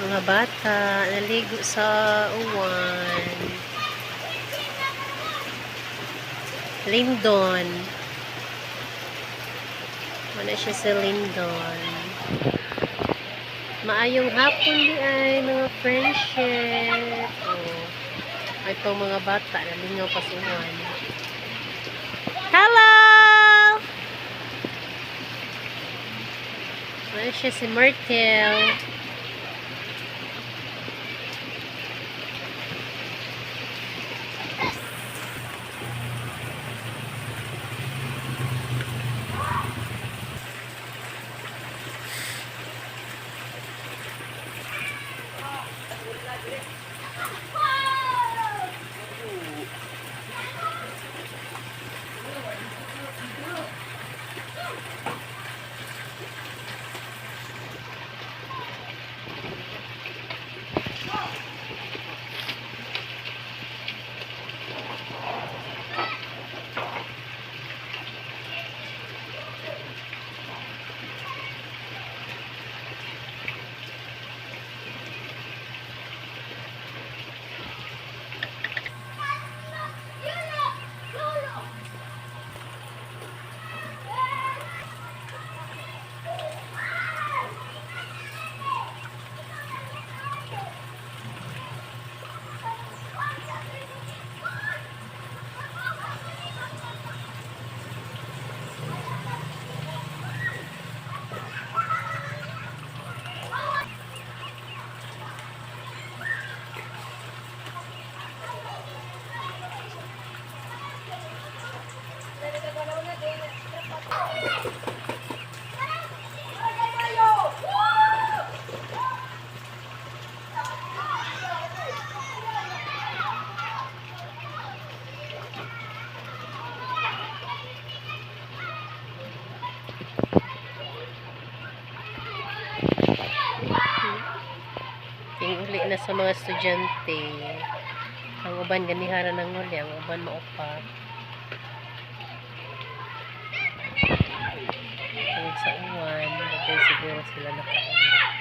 Mga bata, naligo sa uwan. Lindon. Wala siya sa Lindon. Maayong hapon diay, mga friendship. Oh. Itong mga bata, nalingaw pa sa uwan. Hello! Wala siya si Myrtle. Tinguli na sa mga estudyante. Ang uban ganihara ng uli, ang uban maupa. Tungod sa uwan, bagay siguro sila nakauli.